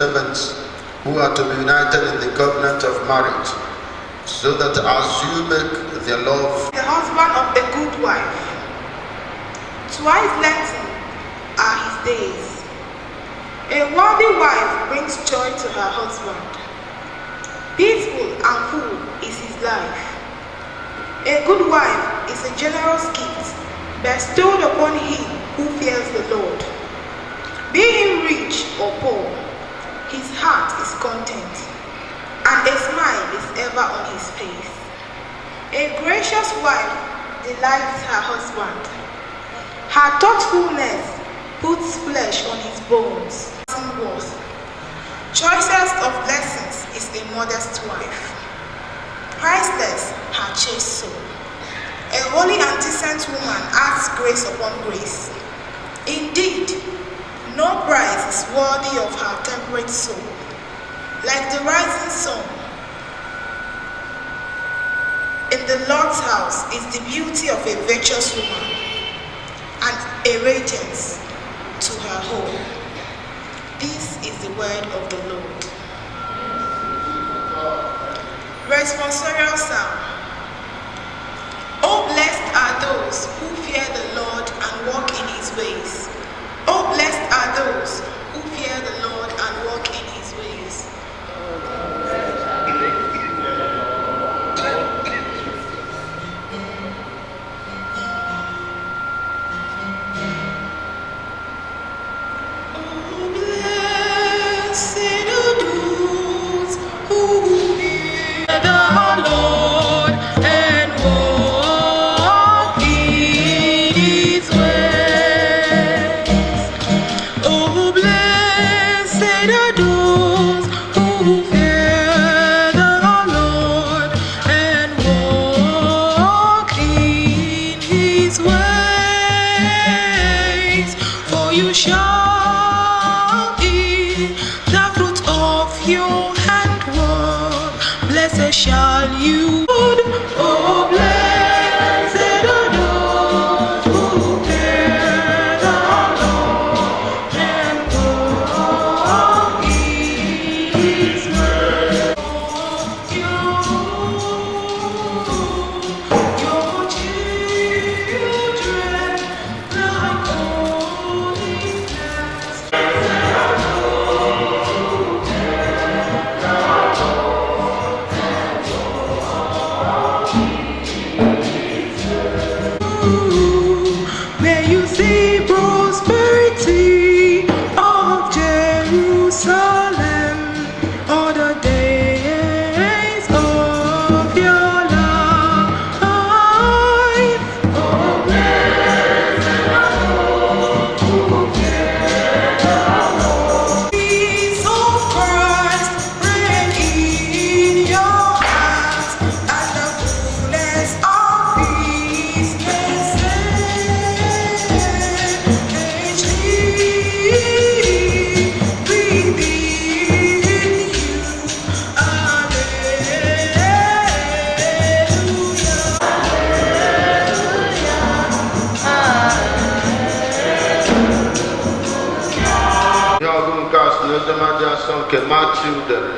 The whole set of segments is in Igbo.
Servants who are to be united in the covenant of marriage, so that as you make their love The husband of a good wife. Twice lengthened are his days. A worthy wife brings joy to her husband. Peaceful and full is his life. A good wife is a generous gift bestowed upon him who fears the Lord. Be him rich or poor, his heart is content, and a smile is ever on his face. A gracious wife delights her husband. Her thoughtfulness puts flesh on his bones. Worth. Choicest of blessings is a modest wife. Priceless her chaste soul. A holy and decent woman adds grace upon grace. Indeed, no price is worthy of her temperate soul. Like the rising sun, in the Lord's house is the beauty of a virtuous woman and a radiance to her home. This is the word of the Lord. Responsorial Psalm. Oh, blessed are those who fear the Lord and walk in his ways. Oh, blessed are those who fear the Lord and walk in his ways. Oh, blessed are those who fear the Lord and walk in his ways. Oh, blessed are those who fear the Lord and walk in his ways. For you shall eat the fruit of your handwork. Blessed shall you. Oh, blessed are those who fear the Lord and walk in his ways. Your children like olive plants. May you see prosperity of Jerusalem all the days of your life. Oh, blessed are those who fear the Lord. Peace of Christ reign in your hearts, and the fullness of His message live within you. Alleluia. Ihe ọgụgụ nke a si n'oziọma dị asọ nke Matiu dere.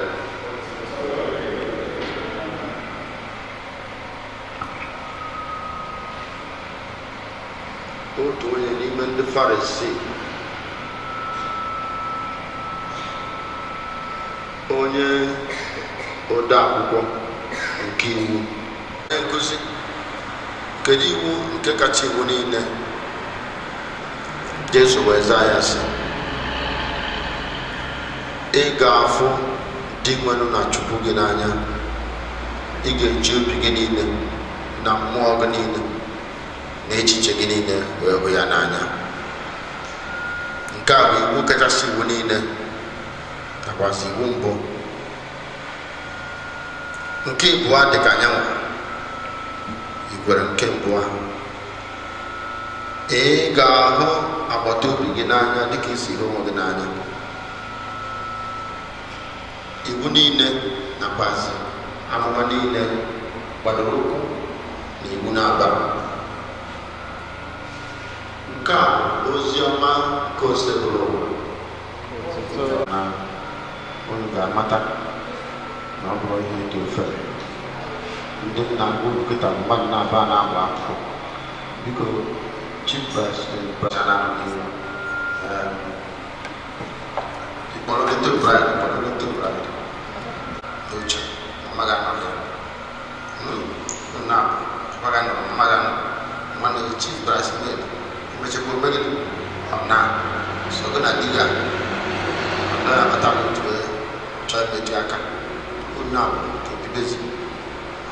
Otu onye n'ime ndị Farisii, onye ode akwụkwọ nke iwu, onye nkụzi, kedu iwu nke kacha iwu niile? Jesu wee zaa ya sị, ị ga-afụ Dinwenụ na Chukwu gị n'anya. Ị ga-eji obi gị niile na mmụọ gị niile na echiche gị niile wee hụ ya n'anya. Nke a bụ iwu kachasị iwu niile, nakwazi iwu mbụ. Nke ịbụọ dị ka anyanwụ ikwere nke mbụ ahụ: ị ga-ahụ agbata obi gị n'anya dịka isi hụ onwe gị n'anya. Iwu niile nakwazi amụma niile gbadoro ụkwụ na iwu na-aba. Nke a bụ ozi ọma nke Osebụrụwa. Unu ga-amata na ọ bụrụ ihe dị ofere. Ndị nna unu kịta, mmadụ na-aba na-agba akwụkwọ, biko, chief bride na n'ihu, kpọrọlete bride, kpọrọlete bride n'oche. Mama ga-anọ ya nna, papa ga-anọ, mama ga-anọ. Nwanne gị, chief bridesmaid, emechakwa omegide ọ na so gị na di gị a ọ na-abata n'otu wee chọọ imetụ aka. Unu abụ ebibezi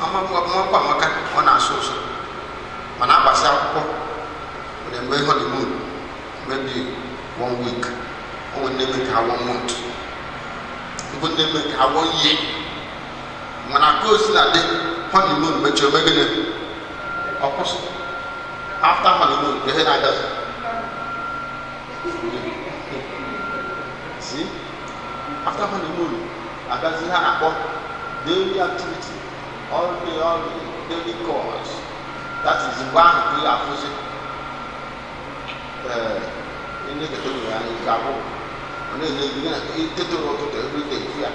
amakwa amaka. Ọ na-asụ ụsụ mana agbasi akwụkwọ ọ na-eme honeymoon, maybe one week, o nwere na-eme ka ha one month, mbụ na-eme ka ha one year. Mana ka o si na dị, honeymoon mechie, ome gịnị? Ọ kwụsị. After honeymoon, ihe na-abịazi, see, after honeymoon abịazi ihe a na-akpọ daily activity, all day, all day, daily calls. That is mgbe ahụ ka ị ga-afụzi ee ndị nketa nwere anya ike agwụ. Ọ na-ele gị na tete ụtụtụ everyday, fụ ya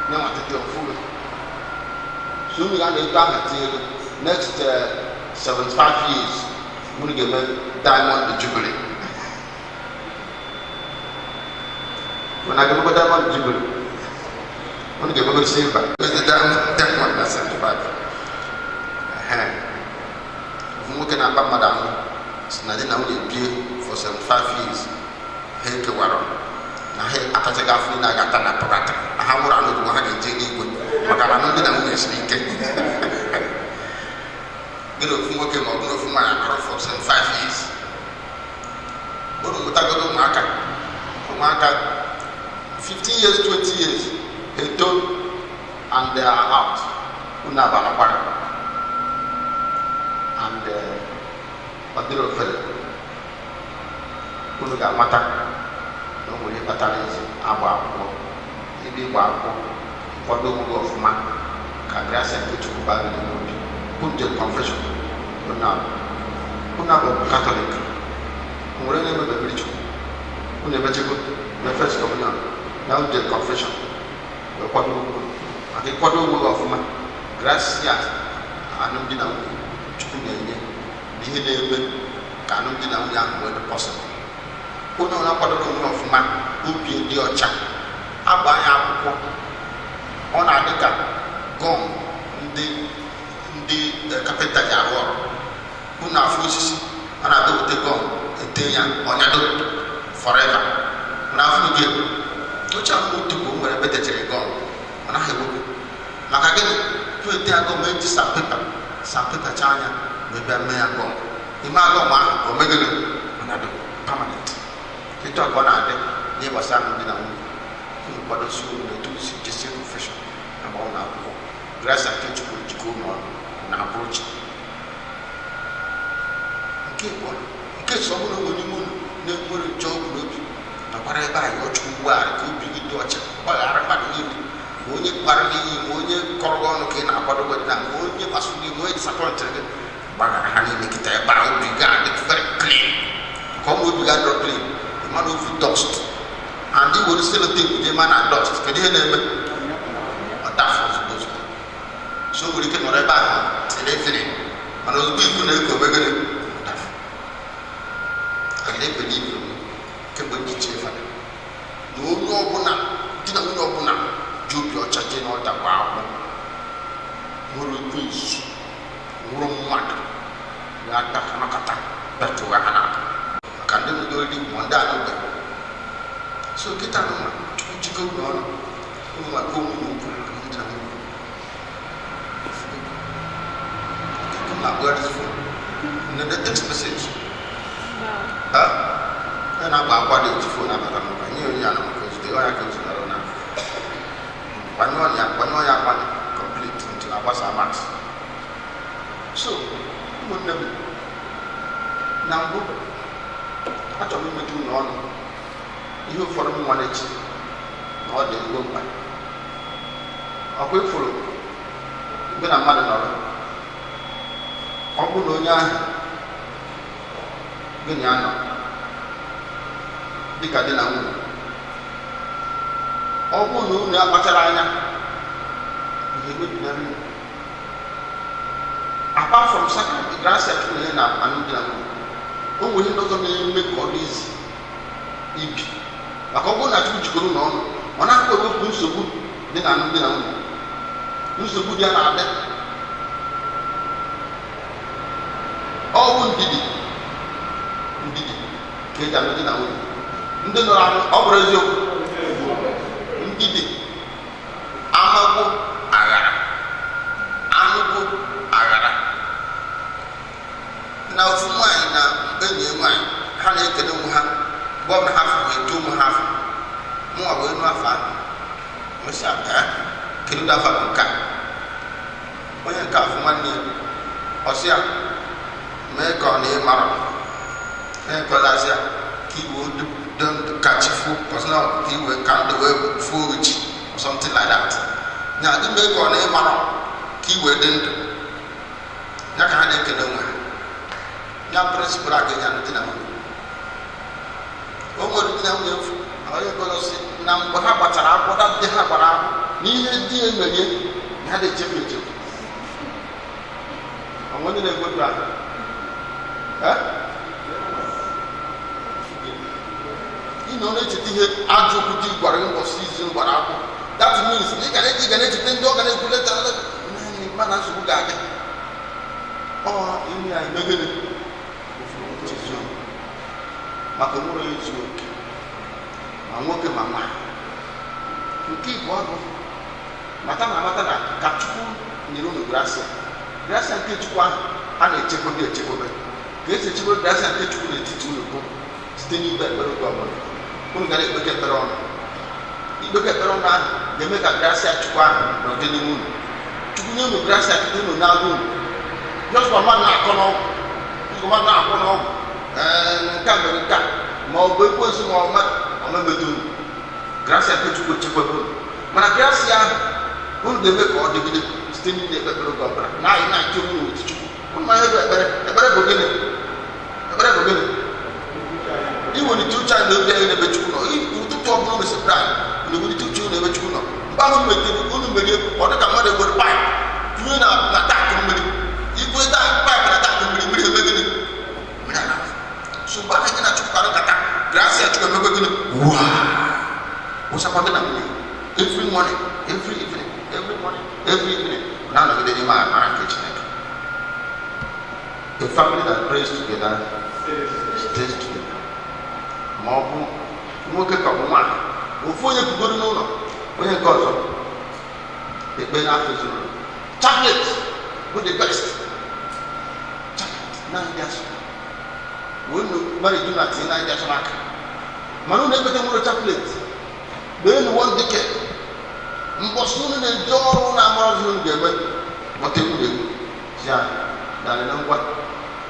nye nwa tete ọfụ gị. So unu ga na-eto aha tinyere next 75 years, unu ga-eme diamond jubilee. Unu ga-emekwa diamond jubilee, unu ga-emekwa silver, diamond na 75. Ehe. Ofu nwoke na-akpa mmadụ ahụ si na di na nwunye bie for 75 years, ha ekewara, na ha atachaghị afọ niile a ga-ata na purgatory, na ha nwụrụ anụ ozugbo, ha ga-eje n'igwe, maka na alụmdi na nwunye siri ike. Gị na ofu nwoke ma ọ bụ na ofu nwaanyị nọrọ for 75 years, unu mụtagodo ụmụaka, ụmụaka 15 years, 20 years, eto and they are out. Unu abanakwara and ọ dịrị ofere. Unu ga-amata na o nwere ihe kpatara ezi agba akwụkwọ. Ebe ịgba akwụkwọ, kwado onwe gị ọfụma ka gracia nke Chukwu baa gị n'obi. Unu jere confession? Unu abụ Katọlik? O nwere onye emebe mmiri Chukwu? Unu emechego mee first communion na unu jere confession wee kwado onwe unu? Maka ịkwado onwe gị ọfụma, gracia alụmdi na nwunye Chukwu na-enye bụ ihe na-eme ka alụmdi na nwunye ahụ wee dị possible. Onye ọbụla kwadoro onwe ọfụma, obi dị ọcha, agba ya akwụkwọ, ọ na-adị ka gum ndị carpenter ji arụ ọrụ. Unu afụ osisi ọ na-abịa weta gum ete ya, ọnyado forever. Na afụ gị oche ahụ otu o nwere ebe techere gum, ọ naghị ewepụ. Maka gịnị? Tupu ete ya gum, eji sandpaper, sandpaper chaa anya wee bịa mee ya gum. Ime gum ahụ, o megịnị? Ọnyado permanent. Etu a ka ọ na-adị n'ihe gbasara alụmdi na nwunye. Unu kwadosi unu na etu si jesie confession na agba akwụkwọ, gracia nke Chukwu jikọ unu ọnụ na abụrụ chi. Nke ịbụọ, nke so ọ bụrụ onwe n'ime unu na-enwere njọ ọgwụ n'obi, nakwara ebe a yọọ Chukwu mgbaghara ka obi gị dị ọcha. Gbaghara mmadụ niile, ma onye kpara gị iyi, ma onye kọrọ gị ọnụ ka ị na-akwado gị na ma onye kpasuru gị, ma onye disappointịrị gị. Gbaghara ha niile kịta ebe a, obi gị adị very clean. Ka ọ ma obi gị adịrọ clean, mmadụ ofu dust and i were sellotape jee ma na dust, kedu ihe na-eme? Ọ dafụ ozugbo ozugbo. So o nwere ike nọrọ ebe ahụ tiri efere, mana ozugbo iku na-eko, omegịrị dafụ. And I believe kemgbe ndị chie fada na onye ọbụla, di na nwunye ọbụla ji obi ọcha jee n'ọta gbaa akwụkwọ, nwere ekwensu, nwụrụ mmadụ ga-anọkọta bịatụwa ha n'aka, maka ndị nụgoriri ma ndị anụbeghị. So kịta nụnwa, Chukwu jikọ unu ọnụ, unu maka onwe unu ukwu ndị na nwunye na-akpụgharịzi phone na text message ha ya na-agba akwa dị eji phone abata n'ụka nye onye ya na maka ozute ọya ka ozutara na kwanyụọ ya, kwanyụọ ya, akwanyụ complete until agbasa mass. So ụmụnne m, na mbụ achọrọ m imetụ unu ọnụ ihe ụfọdụ m nwa na-echi na ọ dị ezigbo mkpa. Ọkwa ifuru mgbe na mmadụ nọrọ, ọ bụrụ na onye ahụ gị na ya nọ dịka di na nwunye Ọ bụrụ na unu akpachara anya, ihe mebinarị unu. Apart from sacrament, gracia Chukwu na-enye na alụmdi na nwunye, o nwere ihe ndị ọzọ na-eme ka ọ dị izi ibi, maka ọ bụrụ na Chukwu jikọrọ unu ọnụ, ọ na-akpọ ewepụ nsogbu dị na alụmdi na nwunye. Nsogbu dị ya na-adị ọwụ ndidi. Ndidi ka eji alụ di na nwunye. Ndị nụrụ anụ, ọ bụrụ eziokwu, ndidi amagwo aghara anụgwo aghara. Na ofu nwaanyị na enyi ya nwaanyị, ha na-ekele onwe ha mgbe ọbụla ha fụrụ etu onwe ha afọ. Mụnwa bụ enu afọ ahụ mesịa, ee, kedu ụdị afọ bụ nke a? Onye nke afọ nwanne ya, ọ sị ya mee ka ọ na ịmara. Onye nke ọzọ asị ya ka iwe dị ndụ ka chi fuo, ọsị na ka iwe ka ndụ wee fuo chi or something like that. Ya gị mee ka ọ na ịmara ka iwe dị ndụ ya, ka ha na-ekele onwe ha. Ya principle a ga-enye alụ di na nwunye. O nwere di na nwunye mfu, onye nke ọzọ sị na mgbe ha gbachara akwụkwọ, dị ha gbara akwụkwọ n'ihe di ya emerie na ha na-echefu echefu. Onwe onye na-egwedu ahụ. Eh? Ị nọ na-echeta ihe ajọ okwu di gwara gị mbọsị izu gbara akwụkwọ. That means na ị ga na-echeta ndị ọ ga na-ekwu leta mana nsogbu ga-adị. Ọ ime ya eme gịnị? Chezuo, maka onwere onye zuru oke, ma nwoke ma nwaanyị. Nke ịbụọ bụ mata na amata na ka Chukwu nyere unu gracia, gracia nke Chukwu ahụ a na-echekwebe echekwebe. Ka esi echekwa gracia nke Chukwu n'etiti unu bụ site n'ikpe ekpere. Oge ọbụla unu gara ekpekọ ekpere ọnụ, ikpekọ ekpere ọnụ ahụ ga-eme ka gracia Chukwu ahụ nọgide n'ime unu. Chukwu nye unu gracia tupu unu na-agụ unu jọsụkwa mmadụ na-akọ n'ọgwụ, jọsụkwa mmadụ na-akwụ n'ọgwụ. Ee, nke a mere nke a, ma ọ bụ ekwensu ma ọ mmadụ ọmemedo unu. Gracia nke Chukwu echekwebe unu, mana gracia ahụ unu ga-eme ka ọ dịgide site n'ile ekpe ekpere oge ọbụla na anyị na-achọ onwe unu otu Chukwu. Unu ma ihe bụ ekpere? Ekpere bụ gịnị? Ekpere bụ gịnị? Iwelite uche anyị na obi anyị n'ebe Chukwu nọ. Ụtụtụ ọbụla unu sepụrụ anyị, unu ewelite uche unu n'ebe Chukwu nọ. Mgbe ahụ metere unu merie, ọ dị ka mmadụ egwere pipe tinye na tankị mmiri. Igwe pipe na tankị mmiri, mmiri eme gịnị? Mmiri ana. So mgbe ahụ gị na Chukwu kpara nkata, gracia Chukwu emekwe gịnị? Waa, wụsakwa gị na nwunye. Every morning, every evening, every morning, every evening, na-anọgide n'ime amara nke Chineke. A family that prays together stays together. Ma ọ bụ nwoke ka ọ bụ nwaanyị, ofu onye kwugoro n'ụlọ, onye nke ọzọ ekpe n'afọ ezinụlọ. Chaplet bụ the best. Chaplet na ndị asụ wee nu marriage na tinye na ndị asụ n'aka, mana unu ekpete nwere chaplet gbee nu one decade. Mbọsị unu na-eje ọrụ na amarazi unu ga-eme gbọta egwu egwu ya narị na ngwa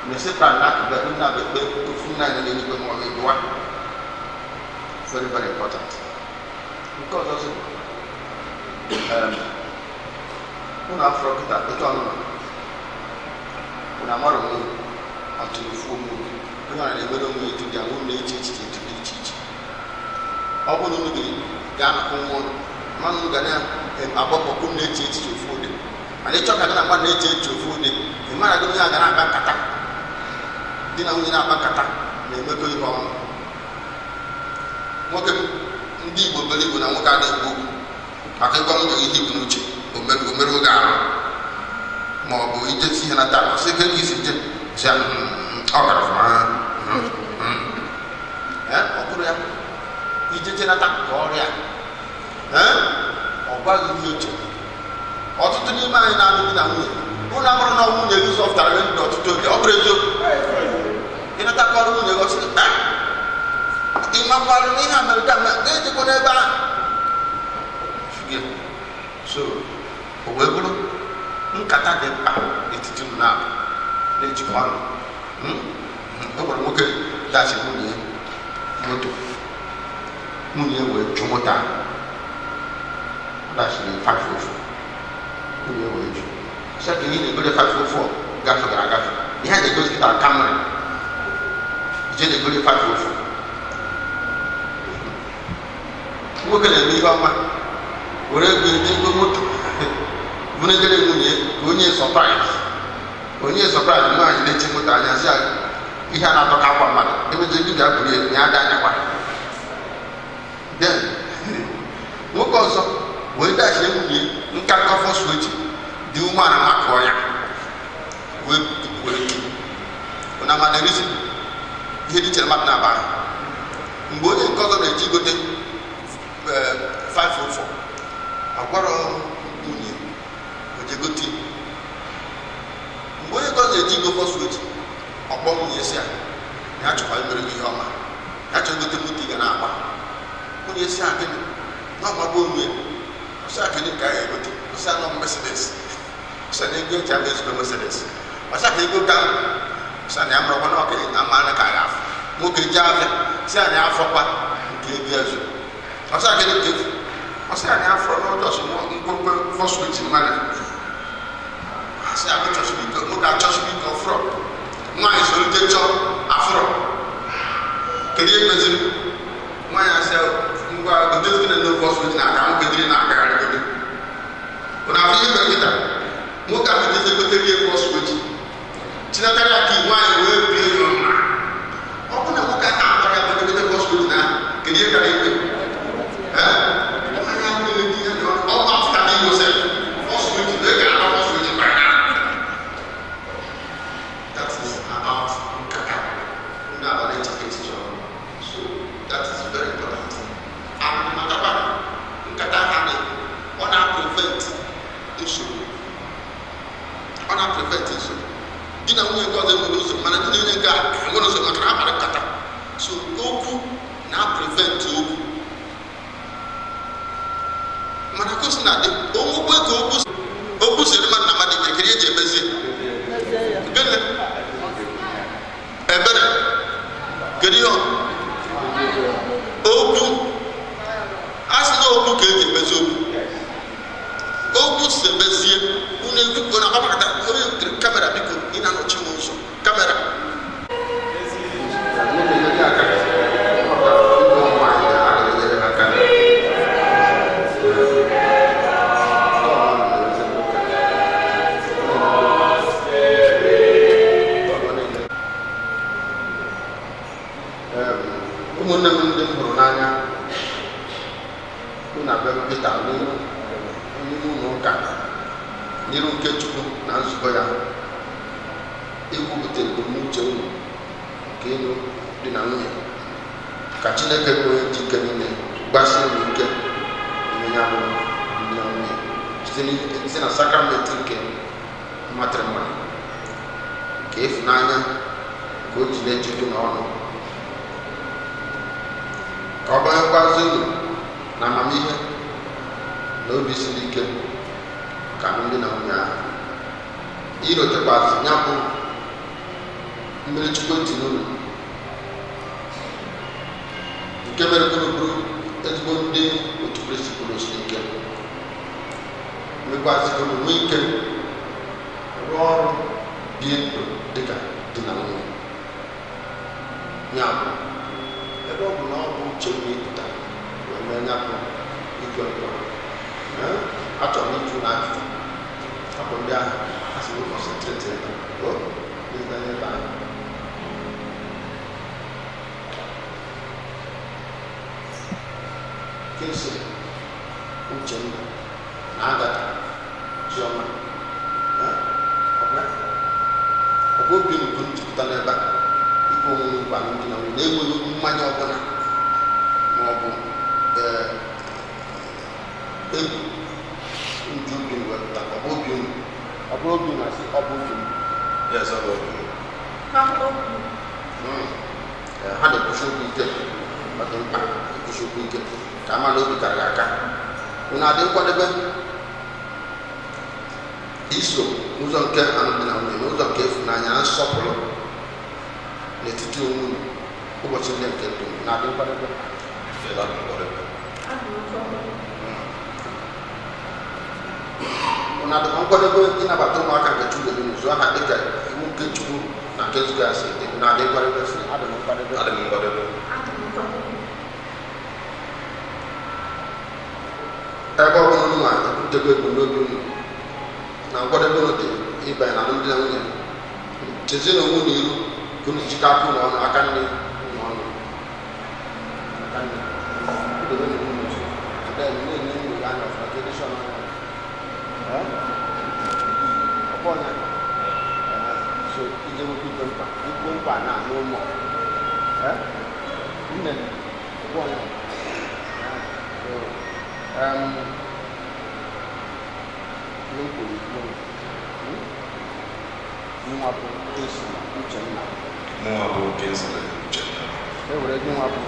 na-esepụra na akụkụ ebe nna bụ ekpe ofu nna anyị na-enyekwe ma ọ ga-ebuwa. Very, very important. Nke ọzọ sị, unu afọrọ kịta otu ọnụnọ unu amara onwe unu ọtụrụ ofu onwe unu. Onye ọra na-emere onwe etu dị ahụ, unu na-eche echiche etu dị iche iche. Ọ bụrụ na unu ga-anọkọ nwa ọnụ, mmanụ unu ga na-agbakọkwu na-eche echiche ofu ụdị. Mana ịchọ ka gị na mmadụ na-eche echiche ofu ụdị, ị mara gị onye a ga na-akpa nkata. Di na nwunye na-akpa nkata na-emekọ ihe ọnụ. Nwoke, ndị Igbo bere Igbo na nwoke adịghị ekwu okwu, maka ịgwa nwunye gị ihe ibu n'uche, o mere oge ahụ, ma ọ bụ ijesi ihe na taa, ọ sị ka isi je si ya, ọ gara ọfụma." Ee, ọ bụrụ ya ijeche nata ka ọrịa, ee, ọ gwaghị ihe uche. Ọtụtụ n'ime anyị na-alụ di na nwunye, ụlọ amụrụ na nwunye gị zọpụtara gị ndụ ọtụtụ oge. Ọ bụrụ eziokwu, ịnatakwa ọrụ nwunye gị, ọ sị gị, "Ah, ị makwarụ na ihe a mere ka ga-ejekwa n'ebe ahụ." So o wee bụrụ nkata dị mkpa n'etiti unu na-abụ na-ejikọ ọnụ. O nwere nwoke dachi nwunye ya moto, nwunye ya wee jụ moto ahụ. Ọ dachiri 504, nwunye ya wee jụ, sị ka ihe na-egoro 504 gafegara agafe. Ihe a na-egosi kịta Camry, ije na-egoro 504. Nwoke na-eme ihe ọma, were ego ego moto bunegere nwunye ka onye surprise, onye surprise. Nwaanyị na-eche moto anya, sị ya ihe a na-atọ ka akwa mmadụ emeje gị ga-abụrụ ya, ya ada anyakwa. Then nwoke ọzọ wee dachie nwunye nka nkafọ sweti dị umeala, makụọ ya, wee were ki na mmadụ erizi ihe dị iche na mmadụ na-aba ahụ. Mgbe onye nke ọzọ na-eji gote 504, agwara nwunye oje gote. Mgbe onye nke ọzọ na-eji go fọsweti, ọkpọ nwunye si ya ya chọkwa imere gị ihe ọma, ya chọrọ gote moto ị ga na-agba. Nwunye si ya gịnị na ọgbagbo onwe ọsị akịrị ka a ga-egote? Ọsị anọ Mercedes. Ọsị na ego eji ama ezigbo Mercedes. Ọsị aka ego ka ọsị na ya mụrụkwa na ọka ama ka ya afọ. Nwoke ji afịa si anyị afọkwa nke ego ezu. Ọsị akịrị ka efu. Ọsị anyị afọ n'ọjọọ sọ ngwongwo fọsweti mmadụ asị akụ chọsiri ike. Nwoke achọsiri ike ọfụrọ, nwaanyị soro je chọọ afụrọ. Kedu ihe meziri? Nwaanyị asị ngwa gotezi na n'ofe ọsọ na aka nwoke dịrị na-agagharị gote. Ụna afọ ihe mere kịta, nwoke a gotezi gote rie ọsọ echi chinatara aka nwaanyị wee bie ya ọma. Ọ bụ na nwoke aka agbara ya gote gote ọsọ echi na kedu ihe gara ikpe? Nwaanyị ahụ na-edi ya na ọ bụ after the yourself ọsọ echi na ị ga-ara ọsọ echi by now. That is about nkata ndị abalị echiche echiche ọrụ. So that is very important. And matakwa nkata ha na ọ na-prevent nsogbu, ọ na-prevent nsogbu. Di na nwunye nke ọzọ enwere nsogbu, mana di na nwunye nke a enwere nsogbu maka na ha kpara nkata. So okwu na-prevent okwu. Mana ka o si na dị onwekwe ka okwu okwu siri mmadụ na mmadụ ekiri eji emezie gịnị? Ebere. Kedu ihe ọ? Okwu a sị na okwu ka eji emezi okwu, okwu si emezie. Unu ekwu na agbakọta onye camera, biko, ị na-anọchi m ụzọ camera. Ụmụnne m ndị m hụrụ n'anya, unu abịago kịta n'iru n'ime ụlọ ụka, n'iru nke Chukwu na nzukọ ya, ikwupụta ebumnuche unu nke ịlụ di na nwunye. Ka Chineke bụ onye dị ike niile gbasie unu ike ime ya bụ di na nwunye site na sakramenti nke matrimony, nke ịfụnanya nke o ji na-ejikọ n'ọnụ, ka ọ banyekwazi unu na amamihe na obi siri ike ka alụmdi na nwunye ahụ irotekwazi ya bụ mmiri Chukwu etinye unu, nke mere ka unu bụrụ ezigbo ndị otu Kristi kwurụsiri ike, mekwazi ka unu nwee ike rụọ ọrụ, bie ndụ dịka di na nwunye. Ya bụ, ebe ọ bụ na ọ bụ uche m ịpụta wee mee ya bụ ikwe nkwa, achọrọ m ịjụ na ajụjụ hapụ ndị ahụ a sị m concentrate ebe o n'ebe ebe ahụ. Kingsley, Uchenna na Agatha Chioma, ọ bụ obi unu jupụta n'ebe a ikwe onwe nkwa alụmdi na nwunye na-enweghị mmanya ọbụla ma ọ bụ egwu nju obi unu wepụta? Ọ bụ obi unu? Ọ bụrụ obi unu, asị ọ bụ obi m. Yes, ọ bụ obi m. Ha na-ekwusi okwu ike. Ọ dị mkpa ikwusi okwu ike ka ama na obi kara gị aka. Unu adị nkwadebe iso ụzọ nke alụmdi na nwunye na ụzọ nke ịfụnanya na nsọpụrụ n'etiti onwe unu ụbọchị ndị nke ndụ unu? Na-adị nkwadebe? Yes, adị m nkwadebe. Unu adịkwa nkwadebe ịnabata ụmụaka nke Chukwu ga-enye unu, zụọ ha dịka iwu nke Chukwu na nke nzukọ ya si dị? Unu adị nkwadebe? Sị adị m nkwadebe. Adị m nkwadebe. Unu ekwupụtago ebumnobi unu na nkwadebe unu dị ịbanye na alụmdi na nwunye. Chezie na onwe unu iru ka unu jikọ aka unu ọnụ, aka nne unu ọnụ, aka nne kwudobe na unu nso. Then na-enye unu anya ọfụma ka edishọn anya. Ọkpọ ọnya. So ije nwekwa ikwe nkwa, ikwe nkwa na n'ụmụ nne ọkpọ ọnya. So ihe m kwuru ikwu nwa bụ esi Uchenna. Mụnwa bụ Kingsley Uchenna. Ewere gị nwa bụ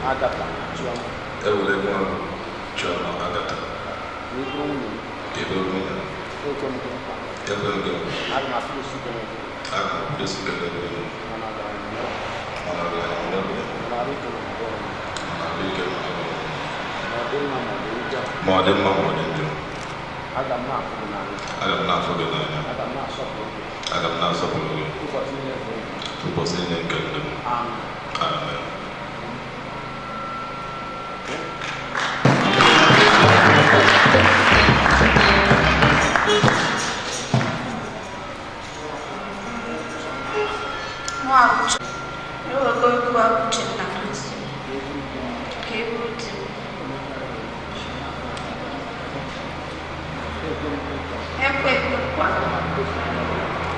Agatha Chioma. Ewere gị nwa bụ Chioma Agatha. Na ịbụrụ nwunye m. Ka ị bụrụ nwunye m. Ekwe m gị nkwa. Ekwe m gị nkwa. Aga m akwụdosi ike n'ebe. Aga m akwụdosi ike n'ebe ị nọ. Mana ọgaranya m. Mana ọgaranya m n'obi. Mana arụ ike m abụọ m. Mana arụ ike m abụọ m. Ma ọ dị mma ma ọ dị njọ. Ma ọ dị mma ma ọ dị njọ. Aga m na-afụ gị n'anya. Aga m na-afụ gị n'anya. Aga m na-asọpụrụ gị. Aga m na-asọpụrụ gị. Ụbọchị niile nke ndụ m. Ụbọchị niile nke ndụ m. Amen. Amen. Ewego gị Uchenna Kristi ka ị bụrụ di m. Ekwe m nkwa.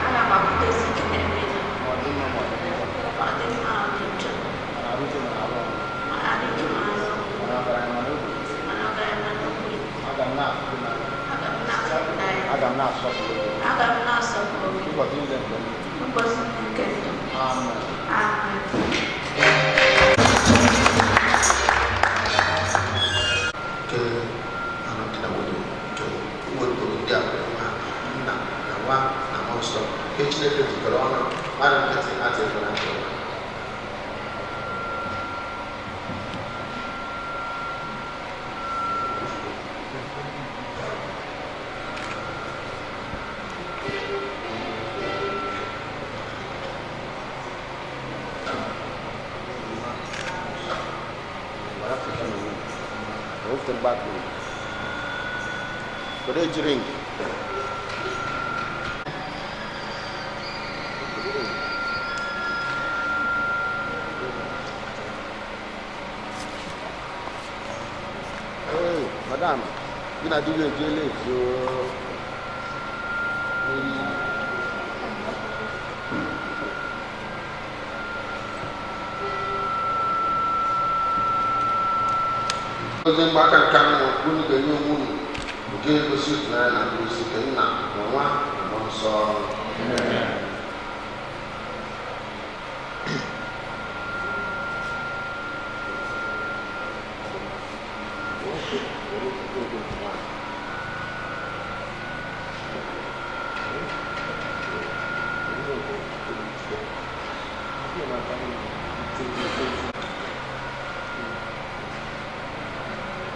Aga m akwụdosi ike n'ebe ị nọ. Ma ọ dị mma ma ọ dị njọ. Ma ọ dị mma ma ọ dị njọ. Mana arụ ike m arụ ọrụ. Mana arụ ike m arụ ọrụ. Mana ọgaranya ma n'obi. Mana ọgaranya n'obi. Aga m na-afụ gị n'anya. Aga m na-afụ gị n'anya. Aga m na-asọpụrụ gị. Aga m na-asọpụrụ gị. Ụbọchị niile nke ndụ m. Ụbọchị niile nke ndụ m. Amen. Amen. Nke alụmdi na nwunye nke ụmụ ndị a nwere nwa nna na nwa na mmụọ nsọ nke Chineke jikọrọ ọnụ, mmadụ nkịtị adịghị na ndụ. Were eji ring. Hey, madam, gị na di gị ejiela ezo. Ozi mgbaka nke anọ unu ga-enye onwe unu nke egosi ịhụnanya na ngosi nke nna na nwa na mmụọ nsọ.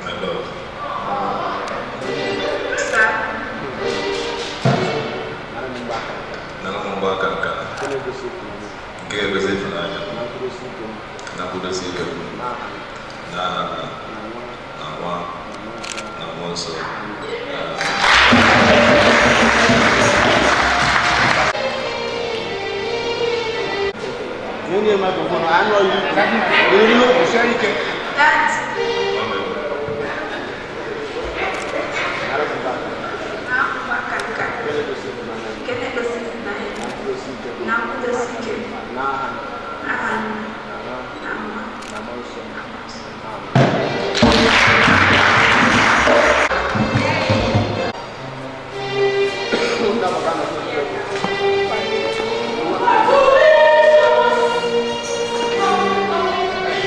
My love. Sir, Nara m mgbaka nke a, Nara m mgbaaka nke a, nke na-egosi ịhụnanya nke egosi ịhụnanya na nkwụdosi ike m na nkwụdosi ike m n'aha n'aha nna na nwa na nwa na mmụọ nsọ. Na mmụọ nsọ. Nwunye microphone anọghị eriri n'okwu sie ike. Dad, Nara m mgbaka na mgbaka nke a, nke na-egosi ịhụnanya nke na-egosi ịhụnanya na nkwụdosi ike m na nkwụdosi ike m n'aha n'aha nna na nwa na nwa na mmụọ nsọ. Na mmụọ nsọ. Amen.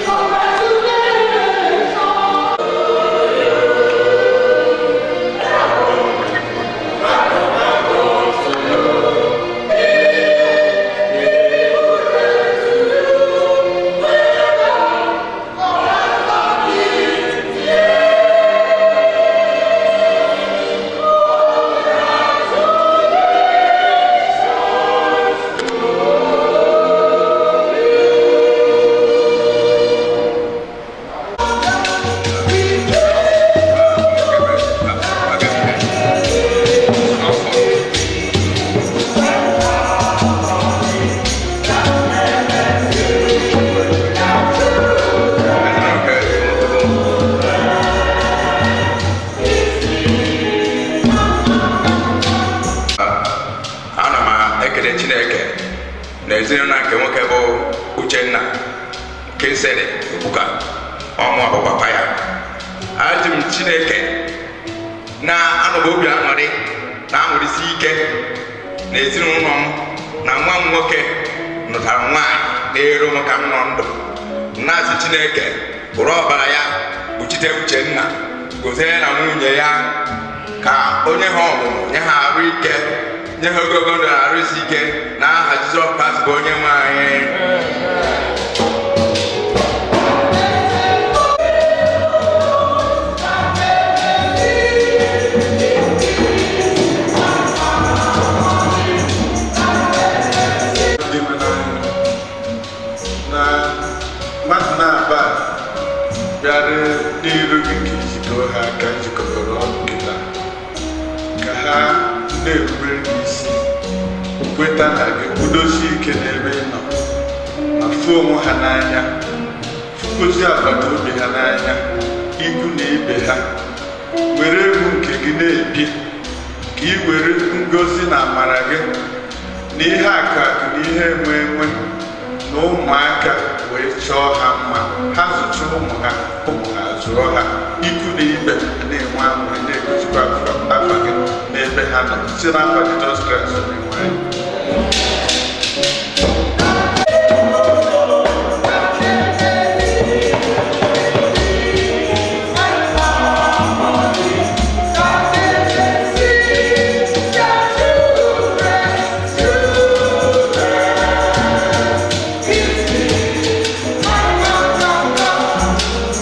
Congratulations. Ezinụlọ nke nwoke bụ Uchenna Kinsele Obuka, ọmụ bụ papa ya. Ajụ m Chineke na anọbụ obi aṅụrị na aṅụrịsi ike na ezinụlọ m na nwa m nwoke nụtara nwaanyị na-eru m ka m nọ ndụ. Na-asị Chineke bụrụ ọbara ya kpuchite Uchenna, gozie na nwunye ya, ka onye ha ọmụmụ, nye ha arụ ike, nye ha ogologo ndụ na arụ isi ike, na aha Jizọs Kraịst bụ onye nwe anyị. Ndị nwe n'anya na mmadụ na-aba bịara n'iru gị ka ijikọ ha aka jikọtara ọnụ kịta ka ha na-erubere gị isi, kweta na gị, kwudosie ike n'ebe ị nọ, ma fụ onwe ha n'anya, fụkwozi agbata obi ha n'anya, ikwu na ibe ha, were egwu nke gị na-ebi, ka ị were ngọzi na amara gị na ihe akụ akụ na ihe enwe enwe na ụmụaka wee chọọ ha mma. Ha zụcha ụmụ ha, ụmụ ha zụọ ha, ikwu na ibe na-enwe aṅụrị, na-egosikwa afa gị n'ebe ha nọ, site n'afa Jizọs Kraịst onye nwe anyị.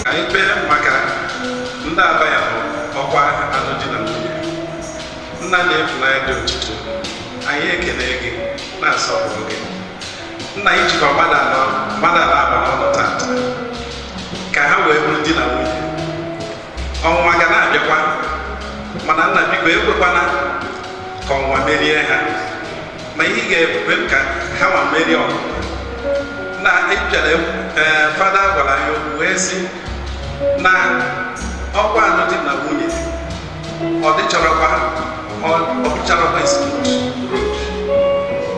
Anyị kpee maka ndị aba ya bụ ọkwa alụ di na nwunye. Nna na-efunanya dị otuto, anyị ekele gị, na-asọpụrụ gị. Nna, anyị jikọ mmadụ anọ, mmadụ anọ aba n'ụlọ tata ka ha wee bụrụ di na nwunye. Ọnwụnwa ga na-abịakwa, mana nna, biko ekwekwana ka ọnwụnwa merie ha, ma ihe ị ga-ekwe ka ha ma merie ọnwụnwa. Na ịbịara, ee, fada gwara anyị okwu wee sị na ọkwa alụ di na nwunye ọ dịcharakwa, ọ bụcharakwa smooth road,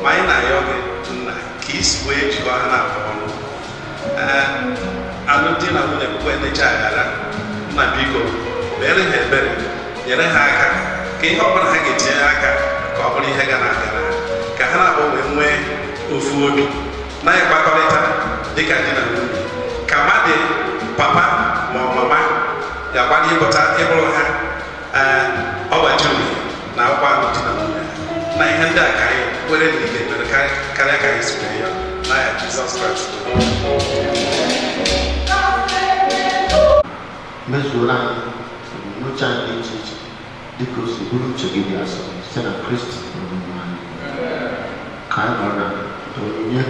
ma anyị na-ayọ gị, nna, ka isi wee jikọ ha na-abụ ọnụ. Ee, alụmdi na nwunye bụkwa enecha aghara. Nna, biko mere ha ebere, nyere ha aka ka ihe ọbụla ha ga-etinye aka ka ọ bụrụ ihe ga na-agara ha, ka ha na-abụ wee nwee ofu obi na-ịkpakọrịta dịka di na nwunye, ka mmadụ papa ma ọ mama ga-akwado ịpụta ịbụrụ ha, ee, ọgbachi uhie na akwụkwọ alụmdi na nwunye ha. Na ihe ndị a ka anyị kwere na ị ga-emere karịa ka anyị si wee ya n'aha Jizọs Kraịst. Mezuoro anyị ebumnuche anyị dị iche iche dịka o si bụrụ uche gị dị asọ, site na Kristi Onyenwe anyị. Ka anyị nọrọ na onyinye.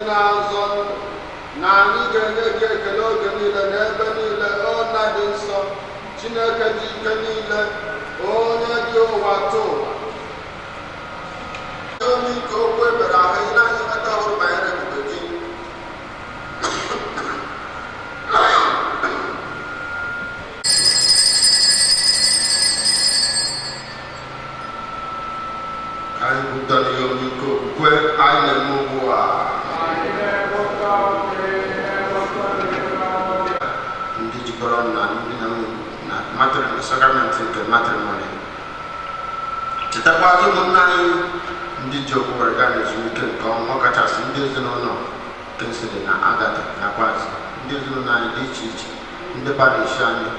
Na-azọ ndụ na anyị ga-enye gị ekele oge niile na ebe niile, o Nna dị nsọ, Chineke dị ike niile, onye dị ụwa tụ ụwa. Omi nke okwu ebere ahụ ị na-anyị nweta ọhụrụ banyere ebube gị. Ka anyị kwupụtara ihe omimi nke okwukwe anyị na-eme ugbu a. Ndị jikọrọ na ndị na nwunye na Sakramenti nke matrimony. Chetakwazi ụmụnna anyị ndị ji okwu were gaa n'ezumike nke ọnwa, ọkachasị ndị ezinụlọ Kingsley na Agatha, nakwazi ndị ezinụlọ anyị dị iche iche, ndị parish anyị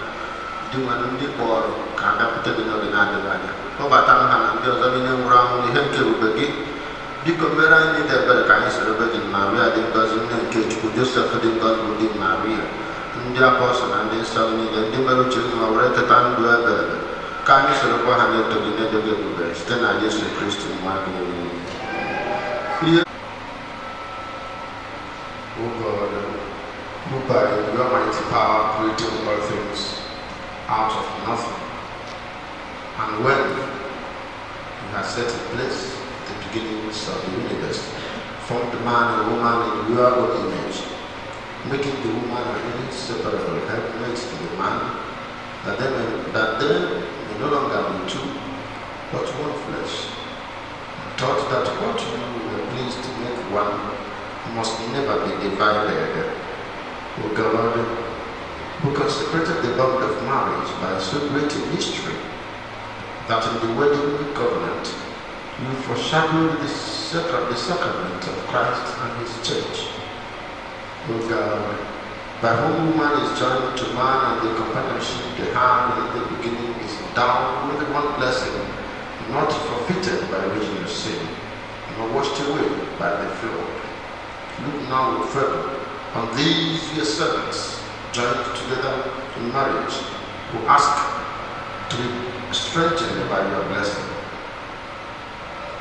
dị nwere ndị kpọrọ ka ha bịakwute gị n'oge na-adịghị anya. Kpọbata ha na ndị ọzọ niile nwụrụ anwụ n'ihe nke ebube gị. Biko mere anyị niile ebere ka anyị soro Virgin Maria dị ngọzi, nne nke Chukwu, Josef dị ngọzi bụ di Maria, ndị apọstọl na ndị nsọ niile, ndị mere uche gị ma were keta ndụ ebe ebe, ka anyị sorokwa ha na-eto gị na-edo gị ebube site na Jesu Kristi nwa gị. Ihe O God, who by your mighty power created all things out of nothing, and when you have set in place the beginnings of the universe, formed man and woman in your own image, making the woman an inseparable helpmate to the man, that they may no longer be two, but one flesh, and taught that what you were pleased to make one must never be divided. O God, who consecrated the bond of marriage by so great a mystery, that in the wedding covenant you foreshadowed the sacrament of Christ and his church. O God, by whom woman is joined to man and the companionship they had in the beginning is endowed with one blessing, not forfeited by original sin, nor washed away by the flood. Look now with favor on these your servants, joined together in marriage, who ask to be strengthened by your blessing.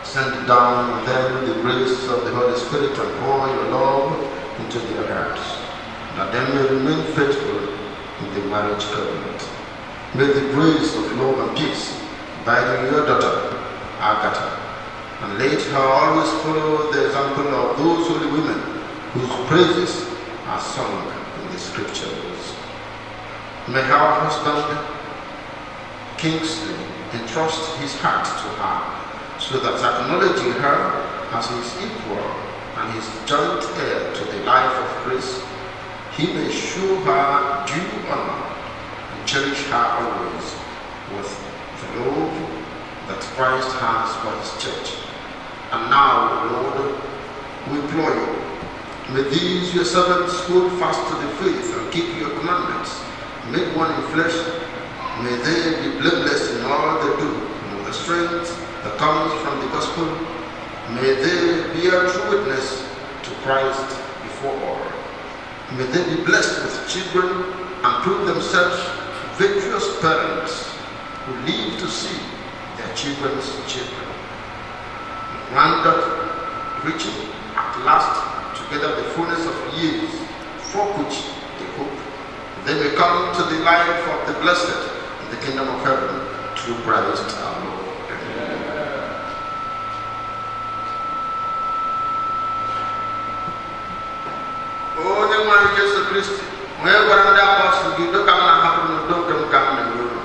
Send down on them the grace of the Holy Spirit and pour your love into their hearts, that they may remain faithful in the marriage covenant. May the grace of love and peace abide in your daughter, Agatha, and let her always follow the example of those holy women whose praises are sung in the scriptures. May her husband, Kingsley, entrust his heart to her, so that acknowledging her as his equal and his joint heir to the life of grace, he may show her due honor and cherish her always with the love that Christ has for his church. And now, Lord, we implore you, may these your servants hold fast to the faith and keep your commandments, made one in flesh. May they be blameless in all they do, and with the strength that comes from the gospel, may they bear true witness to Christ before all. May they be blessed with children and prove themselves virtuous parents who live to see their children's children. Grant that, reaching at last together the fullness of years for which they hope, they may come to the life of the blessed in the kingdom of heaven through Christ our Lord. Amen. Onye nwe anyị Jesu Kristi, onye gwara ndị apọstụl gị, "Udo ka m na-ahapụrụ, n'udo nke m ka m na-enye unu,"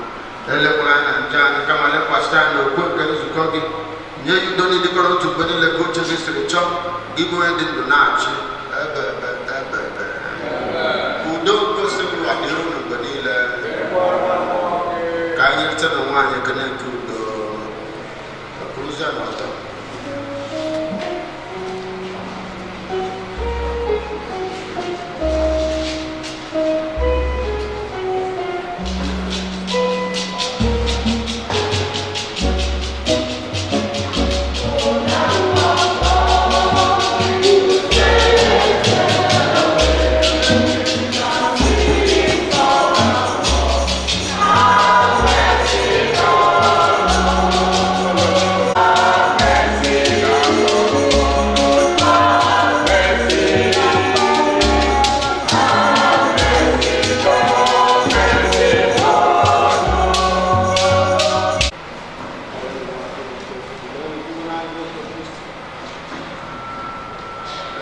elekwala anya njọ anyị, kama lekwasị anya okwukwe nke nzukọ gị, nye ya udo n'ịdịkọrọ otu mgbe niile ka uche gị siri chọọ, gị bụ onye dị ndụ na-achị ebe ebe ebe ebe. Udo nke Osebụrụwa dịrị unu mgbe niile. Ka anyị rite n'onwe anyị ekene nke udo. Kwuruzie n'ọtọ.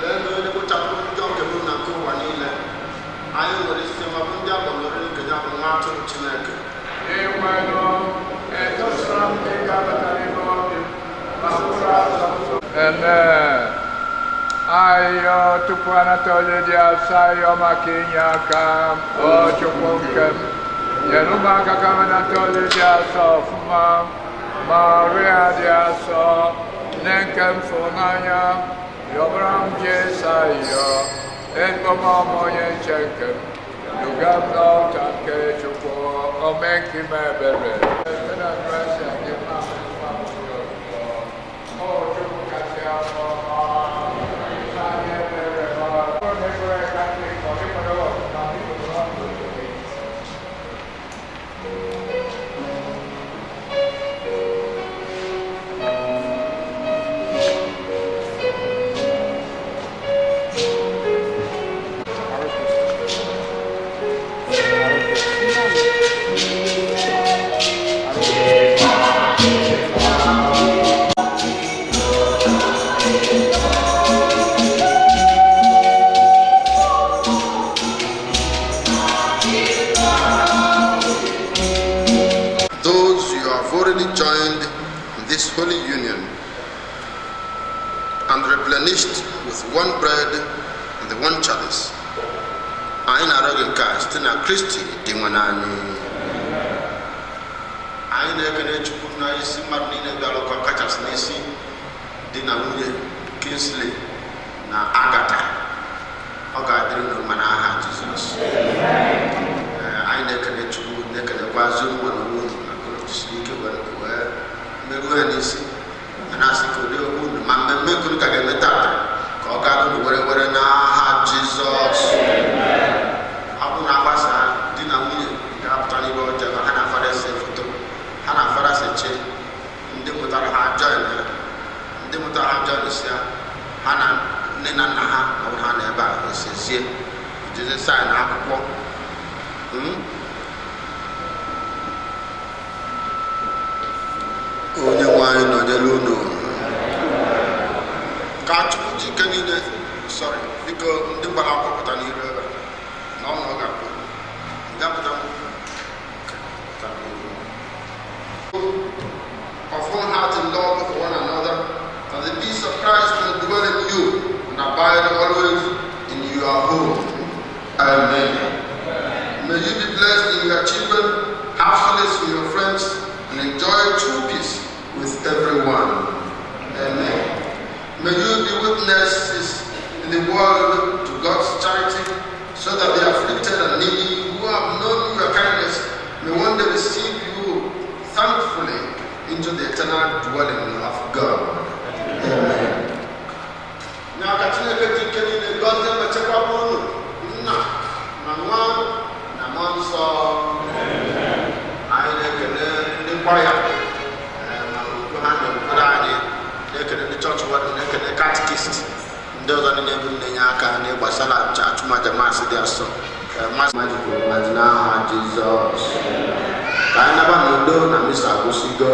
Lee onye kpochapụrụ njọ nke mụ na nke ụwa niile. Anyị nwere isi ma bụ ndị agbamoriri nke ya bụ nwa atụrụ Chineke. Enwere etosara m ịga abata n'ime obi m ma bụrụ azụ. Amen. Ayọ tupu anata onye dị asọ, ayọ maka inye aka. O Chukwu nke m. Nyere ụmụaka ka ha nata olu dị asọ ọfụma. Maria dị asọ, nne nke m fụrụ n'anya, yọbara m Jesu ayọ, ezigbo m ọma onye nche nke m, duga m n'ọta nke Chukwu, ome nke ime ebere. Site na Kraịst anyị mma mma mma. O Chukwu kasị afọ ọma, anyị ebere ma ọ bụrụ na ekwere Katọlik, ọ dịkwara ọfụma, biko nọrọ n'oche gị. Those you have already joined in this holy union and replenished with one bread and the one chalice. Anyị na-arịọ gị nke a site na Kristi dị nwe anyị. Anyị na-ekele Chukwu na isi mmadụ niile bịara ụka, kachasị n'isi di na nwunye Kingsley na Agatha. Ọ ga-adịrị unu mma n'aha Jizọs. Ee, anyị na-ekele Chukwu, na-ekelekwazi unu na onwe unu maka unu jisiri ike wee merụọ ya n'isi, ma na-asị ka ụdị okwu unu ma mmemme nke unu ka ga-eme tata ka ọ gaa unu were were n'aha Jizọs. Ọ bụrụ na agbasa, di na nwunye ga-apụta n'ibe ọjọọ ebe ha na fada ese foto, ha na fada seche ndị mụtara ha join ha, ndị mụtara ha join si ya, ha na nne na nna ha, ọ bụrụ ha na ebe a esezie jeze sign akwụkwọ. Onye nwe anyị nọnyere unu. Ka Chukwu ji ike niile, sorry, biko, ndị gbara akwụkwọ pụta n'iru ebe a na ọ na ọ ga-abụ ndị apụta pụta n'iru. Of one heart in love for one another, that the peace of Christ will dwell in you and abide always in your home. Amen. May you be blessed in your children, have solace in your friends, and enjoy true peace with everyone. Amen. May you be witnesses in the world to God's charity, so that the afflicted and needy who have known your kindness may one day receive you thankfully into the eternal dwelling of God. Amen. Na ka Chineke ji ike niile gọzie ma chekwaba unu, nna na nwa na mmụọ nsọ. Anyị na-ekele ndị kwaya ma okwu ha na-ekwere anyị, na-ekele ndị chọọchị warden, na-ekele catechist, ndị ọzọ niile bụ na-enye aka n'ịgbasara achụmaja Mass dị asọ. Mass kwuru mmaji n'aha Jizọs. Ka anyị naba n'udo na misa akwụsịgo.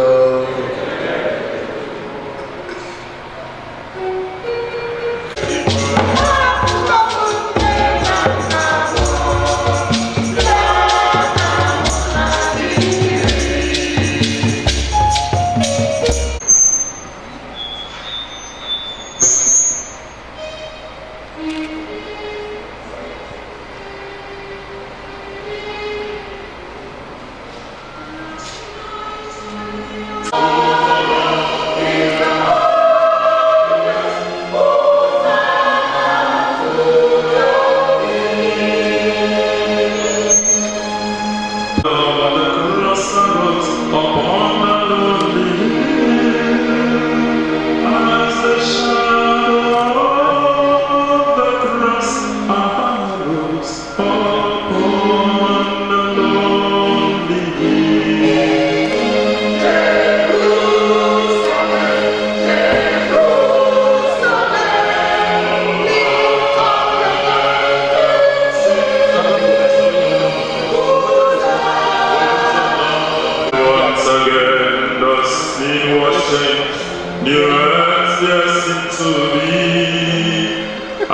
Upon the lonely hill, as the shadow of the cross arose upon the lonely hill. Once again the scene was changed, new earth there seemed to be. I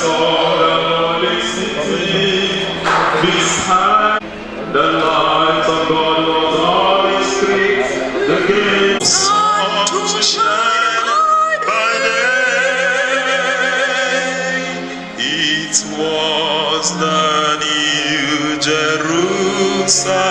saw the holy city beside the light of God was on its streets. The gates to shine by day. It was the new Jerusalem.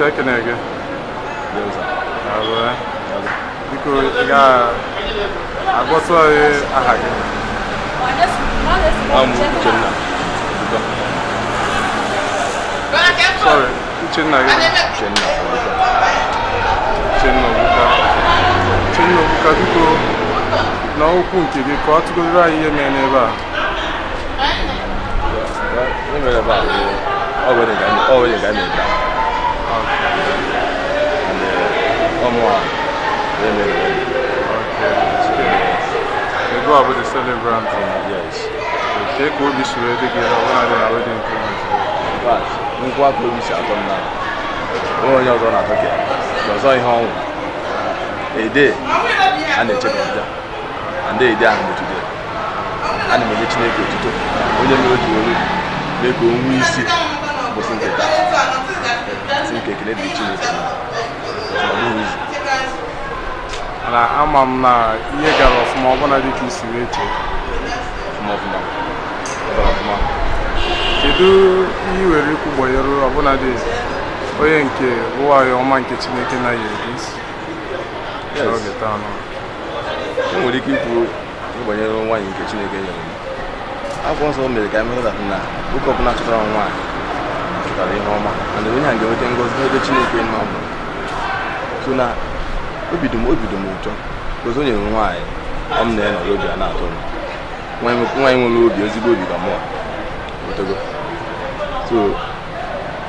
Ekene gị. Daalụ, eh. Biko, ị ga-agwatụ anyị aha gị? Am Uchenna. Sorry, Uchenna gị? Uchenna Obuka. Uchenna Obuka. Uchenna Obuka, biko, na okwu nke gị, ka ọ tụgoro anyị ihe mere n'ebe a. Ihe mere ebe a bụ ọ wedding ka anyị ọ wedding ka anyị na-eme. And ọ mụa onye mere wedding. Okay. Ego a bụ the celebrant? Yes. Kee ka obi si wee dị gị ọbụla dị na wedding nke unu? In fact, nkwa ka obi si atọ m na onwe onye ọzọ na-atọ ka ya. Ọzọ ihe ọnwụ. Ede a na-eche ka ọ bịa. And ede ahụ bụ today. Ana m enye Chineke otuto onye mere o ji were mee ka o nwee isi ụbọchị nke taa. Sị nke ekele dịrị Chineke na ọ dịghị izu. Na ama m na ihe gara ọfụma ọbụla dị ka isi wee chee. Ọfụma ọfụma. Ọ gara ọfụma. Kedu ihe ị nwere ikwu gbanyere ọbụla dị onye nke nwaanyị ọma nke Chineke naghị ebi n'oge taa nọ? E nwere ike ikwu ihe banyere nwaanyị nke Chineke nyere m. Akwụkwọ nsọ mere ka anyị mata na nwoke ọbụla chọtara nwaanyị chọtara ihe ọma, and onye ahụ ga-enweta ngọzi n'ebe Chineke nọ. So na obi dị m ụtọ because o nyere m nwaanyị ọ m na-enọrọ obi a na-atọ m. Nwaanyị nwere obi, ezigbo obi ka mụọ otogo. So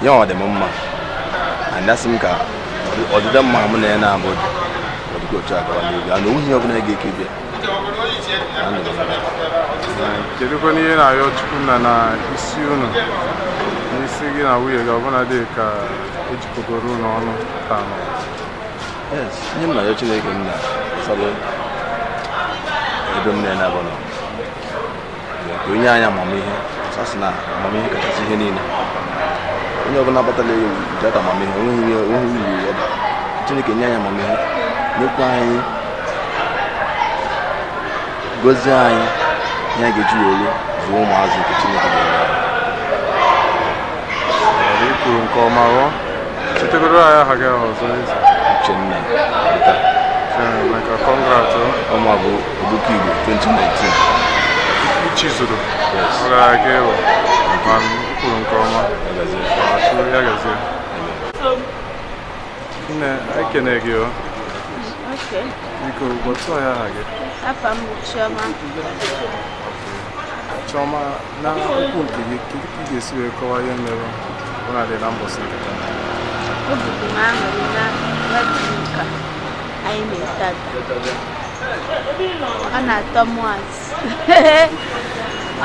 ya ọ dị m mma, and asị m ka ọdịda mma mụ na ya na-abụ dị ọ dịka otu a gawa n'ihu, and onweghị ihe ọbụla ga-ekebi ya. Na ndụ m. Kedụkwana ihe na-arịọ Chukwu nna na isi unu, n'isi gị na nwunye gị ọbụla dị ka ejikọgoro unu ọnụ taa nọ? Yes, ihe m na-arịọ Chineke nna gbasara ebe m na abụ nọ ka onye anyị amamihe ọsọ sị na amamihe kachasị ihe niile. Onye ọbụla batala ya without amamihe onweghị ihe onweghị uru ọ bara. Chineke nye anyị amamihe, nyekwa anyị, gọzie anyị ihe a ga-eji were zụọ ụmụazị nke Chineke ga-enye anyị. Ọ kwuru nke ọma ọ chetegoro anyị aha gị ahụ ọzọ eze. Uchenna Obuka. Uchenna Obuka, congrats o. Ọnwa bụ Obuka Igbo 2019. Ichizuru. Yes. Ọ ga-aga ịwụ. Ma m kwuru nke ọma. Ya gazie. Ma Chukwu ya gazie. Nne, ekene gị o. Okay. Biko, gwatụ anyị aha gị. Afa m bụ Chioma. Chioma, na okwu nke gị, kedu ka ị ga-esi wee kọwaa ihe mere ọbụla dị na mbọsị nke taa? Obi dị m aṅụrị na wedding nke anyị na-ete ata. Ọ na-atọ m once.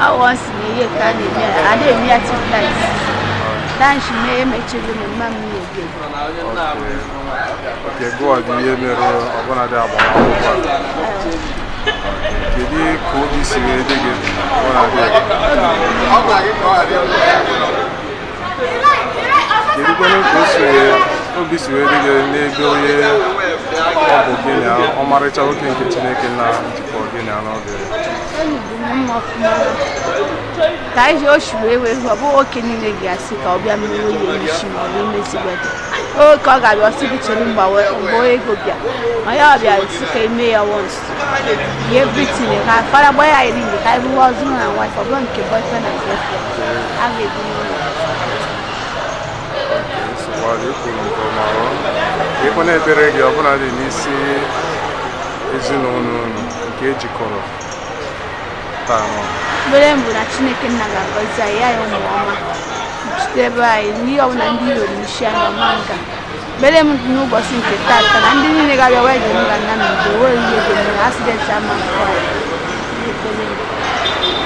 Ọ once na ihe ka a na-eme ya. A na-eme ya two times. Tanshi mee emechiri m mma m na-ege. Okay, gụwa dị ihe mere ọbụla dị agbamakwụkwọ a. Kedu ka obi si wee dị gị ọbụla dị? Kedu kwanụ ka o si wee obi si wee dị gị n'ebe onye ọ bụ gị na ọmarịcha nwoke nke Chineke na njikọ gị na n'oge? Obi dị m mma ọfụma. Ka anyị ji oshi wee wee hụ, ọ bụghị oke niile ga-asị ka ọ bịa mere onye n'isi ma ọ bụ imezi wedding. Oke ọ ga-abịa ọsị gị chere mgbe ego bịa. Ma ya ọ bịa sị ka eme ya once. Ye everything ka fara gbaa ya iri ka anyị bụrụ husband and wife, ọ bụrụ nke boyfriend and girlfriend. A ga-ebi n'ụlọ. Nsogbu adị, kwuru nke ọma ọ. Ekwe na-ekpere gị ọbụla dị n'isi ezinụlọ unu nke ejikọrọ taa nọ. Ekpere m bụ na Chineke nna ga-agọzi anyị, ya ụmụ ọma kpuchite anyị n'ihe ọbụla ndị iro n'isi anyị ọma nga. Ekpere m n'ụbọchị nke taata na ndị niile ga-abịa wedding m ga-ana n'udo, onweghị ihe ga-eme, accident ama nke anyị. Ekpere m.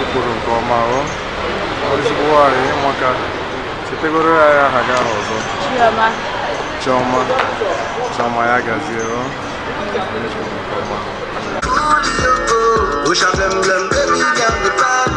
I kwuru nke ọma ọ. Ezigbo nwaanyị maka chetegoro ya aha gị ahụ ọzọ. Chioma. Chioma. Chioma ya gazie ọ. Nke ọma. Usha blem blem, baby girl the bad.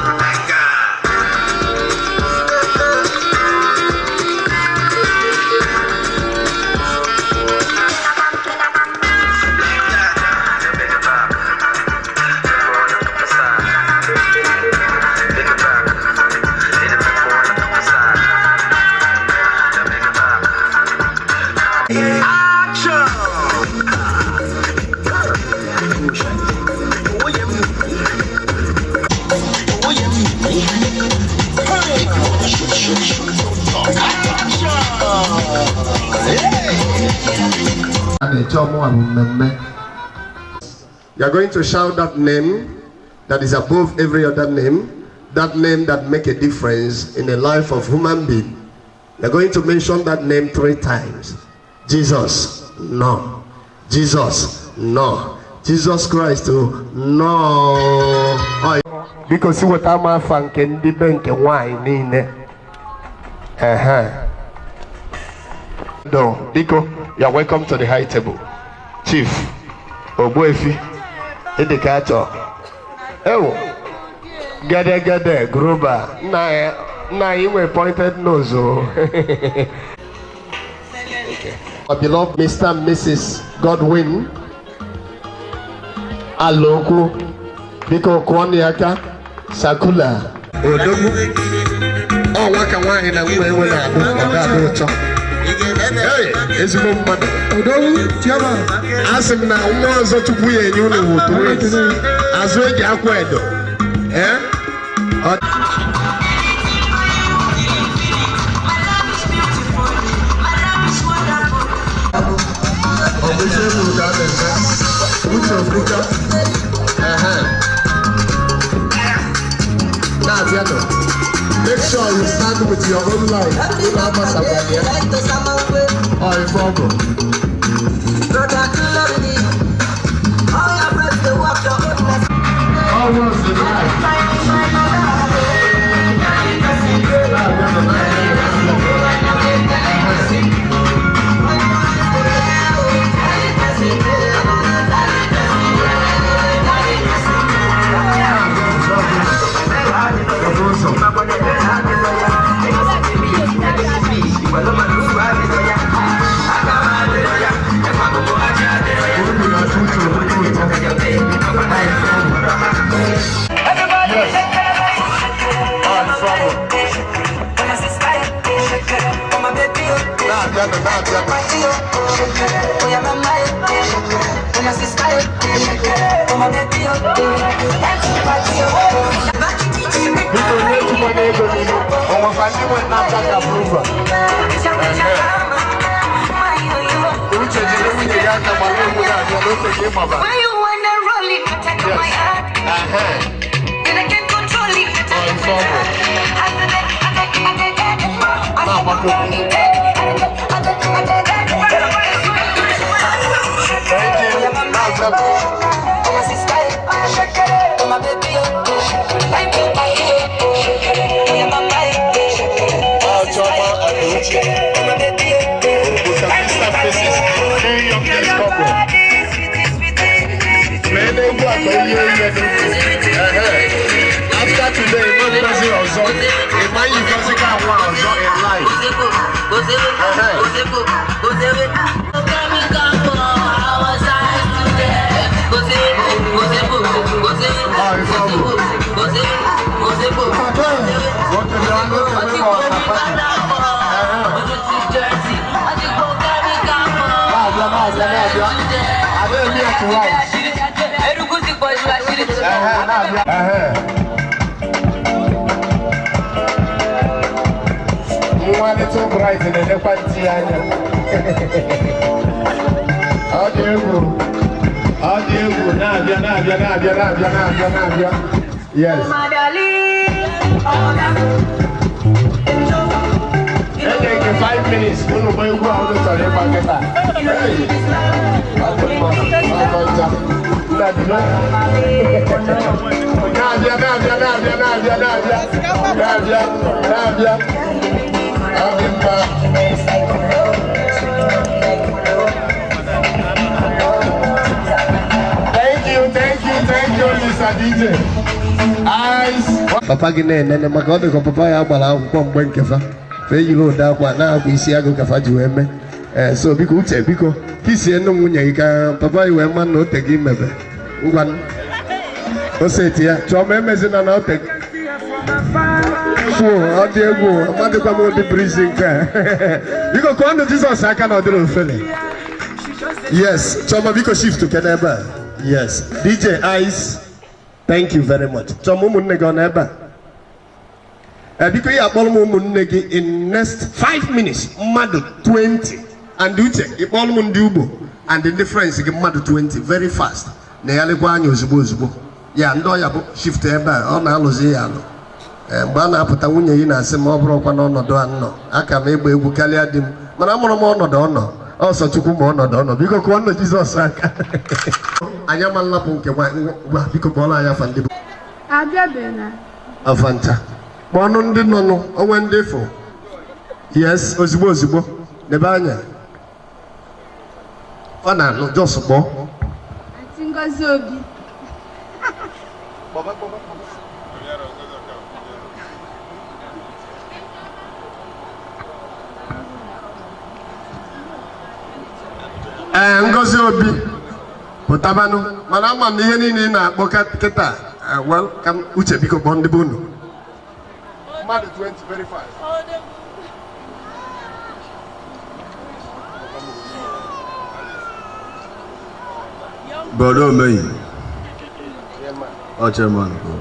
Ọmụwa bụ mmemme. You are going to shout that name that is above every other name, that name that make a difference in the life of human being. You are going to mention that name three times. Jesus, no. Jesus, no. Jesus Christ, oh, no. Biko si weta m afa nke ndị be nke nwanyị niile. Ehe. Do, biko, you are welcome to the high table. Chief Ogbuefi, ịdịka achọ. Ewo, gedegede groba, nna ya, nna anyị nwere pointed nose o. Okay. Our beloved Mr. and Mrs. Godwin Alokwu, biko kụọ ya aka, Sakula. Odogwu, ọnwa ka nwaanyị na nwa enwe na-adụ, ọ ga-adị ụtọ. Hey, ezigbo mmadụ. Odogwu, chairman. A sị m na nwa ọzọ Chukwu ya enye unu wụ twins. Azụ eji akwa edo. Eh? Ọ bụ ife kwuru ka a na-eme. Uche Okwuka. Ehe. Na-abịanụ. Make sure you stand with your own line. Ị na-agbasakwa ya. Ọ ife ọ bụ. Always in life. Biko nye ejikwana ego n'ihu. O nwekwa ndị nwe NAFDAC approval. Uche jide nwunye ya aka gbara egwu na-abịa n'ofe ka ịgbaba. Yes. Ehe. Ọ ife ọ bụ. Na-agbakọ. Thank you. Na-abịa. Chioma and Uche. Obuka, Mr. and Mrs. New York couple. Mee n'egwu a ka ihe ihe n'ukwu. Ehe. After today, ịma ngozi ọzọ, ịma yi ngozi ka nwa ọzọ in life. Ehe. Ọ ife ọ bụ. Nwoke bịa n'oge ebe ọ papa. Na-abịa, na-abịa, na-abịa. Ada emi etu rice. Ehe, na-abịa. Ehe. Nwa Little Bright na-elekwa ntị ya anya. Ọ dị egwu. Ọ dị egwu. Na-abịa, na-abịa, na-abịa, na-abịa, na-abịa, na-abịa. Yes. Enye gị 5 minutes unu gba egwu a unu chọrọ ịgba kịta. Hey! Ọ dị mma. Ọ dị ọcha. Nna bido. Na-abịa, na-abịa, na-abịa, na-abịa, na-abịa. Na-abịa, na-abịa. Ọ dị mma. Thank you, thank you, thank you, Mr. DJ. Eyes. Papa gị na-enene maka ọ dị ka papa ya gbara akwụkwọ mgbe nkefa fee yiri ụda akwa na-akwa isi agụ kafa ji wee mee. Ee, so biko Uche, biko kisie nne nwunye gị ka papa gị wee ma na ote gị mebe. Ngwa oseti ya chọọ ma emezina na ote gị. Kwuo, ọ dị egwu, amadịkwa m ụdị brizi nke a. Biko kụọ ndụ Jizọs aka na ọ dịrị ofele. Yes, Chioma biko shift kene ebe a. Yes, DJ Ice, thank you very much. Chioma, ụmụnne gị ọ nọ ebe a? Biko ihe akpọrọ m ụmụnne gị in next 5 minutes, mmadụ 20. And Uche, ị kpọrọ m ndị ugbo. And ndị friends gị mmadụ 20, very fast na ya lekwa anya ozugbo ozugbo ya. Ndị ọya bụ shift ebe a, ọ na-alụzi ya alụ. Ee, mgbe a na-apụta, nwunye gị na-asị m, ọ bụrụkwa n'ọnọdụ a nọ, aka m ịgba egwu karịa di m, mana amụrụ m ọnọdụ ọ nọ ọsọ Chukwu ma ọnọdụ ọ nọ. Biko kụọ nụ Jizọs aka. Anyị ama nlapụ nke nwa. Biko kpọọrọ anyị afa ndị bụ Abịabeghị na. Afa ncha, kpọọnụ ndị nọnụ onwe ndị fụ. Yes, ozugbo ozugbo, lebe anya, ọ na-anụ, just kpọọ. Aunty Ngozi Obi. Ee, Ngozi Obi, pụtabanụ. Mana ama m na ihe niile ị na-akpọ kịta, well, ka m uche. Biko kpọọ ndị be unu mmadụ 20, very fast. Brother Omeyi, our chairman, bro.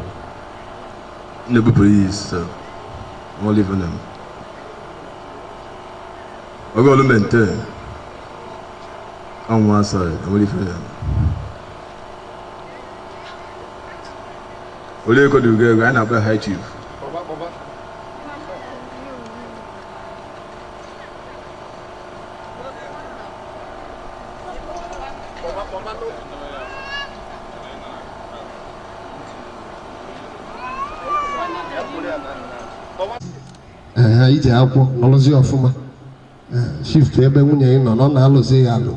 Na-ebupụrụ ya isi, so I'm not leaving him. Ogo olu maintain. On one side, I'm leaving him. Olee ego dị ugo ego, anyị na-akpọ ya high chief. Ee, ije akwụkwọ nọrụzi ọfụma. Ee, shift ebe nwunye gị nọ na ọ na-alụzi ya alụ.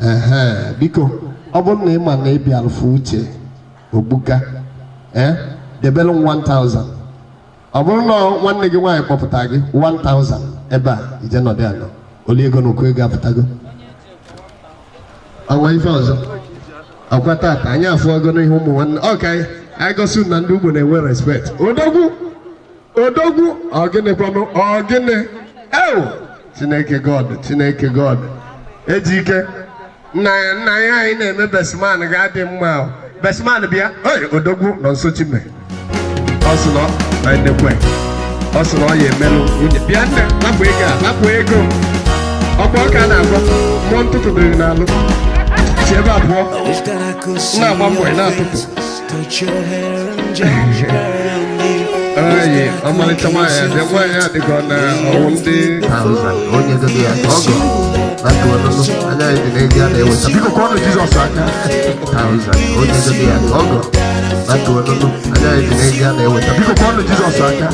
Ehe, biko, ọ bụrụ na ị ma na ị bịara fụ Uche Ogbuka, ee, debelụ m 1000. Ọ bụrụ na nwanne gị nwaanyị kpọpụta gị, 1000 ebe a, ije nọdụ anọ oli ego na ụkọ ego apụtago. Ọnwa ife ọzọ ọkwa tata anyị afụọgo n'ihu ụmụ nwanne. Ọ ka anyị gosi unu na ndị ugbo na-enwe respect. Odogwu, odogwu, ọgịnị kwanụ? Ọgịnị? Ew, Chineke God, Chineke God, eji ike nna ya, nna ya. Anyị na-eme bestman ga-adị mma o. Bestman bịa. Oi, odogwu nọ nso. Chime, ọ sị na ọ ndekwe, ọ sị na ọ ya emelụ nwunye. Bịa nne, napụ ego a, napụ ego. Ọkwa ọka a na-agwa mmụọ ntụtụ dịrị n'alụ. Si ebe a pụọ. Na-agba mbọ, ị na-atụtụ. Oyi, ọmalịcha nwaanyị a, bịa. Nwaanyị a dịka ọ na ọwụ ndị thousand onye dobe ya ọgọ na ọnụnụ anya anyị dị n'ego a na-eweta. Biko kụọnụ Jizọs aka. Thousand onye dobe ya ọgọ na ọnụnụ anya anyị dị n'ego a na-eweta. Biko kụọnụ Jizọs aka.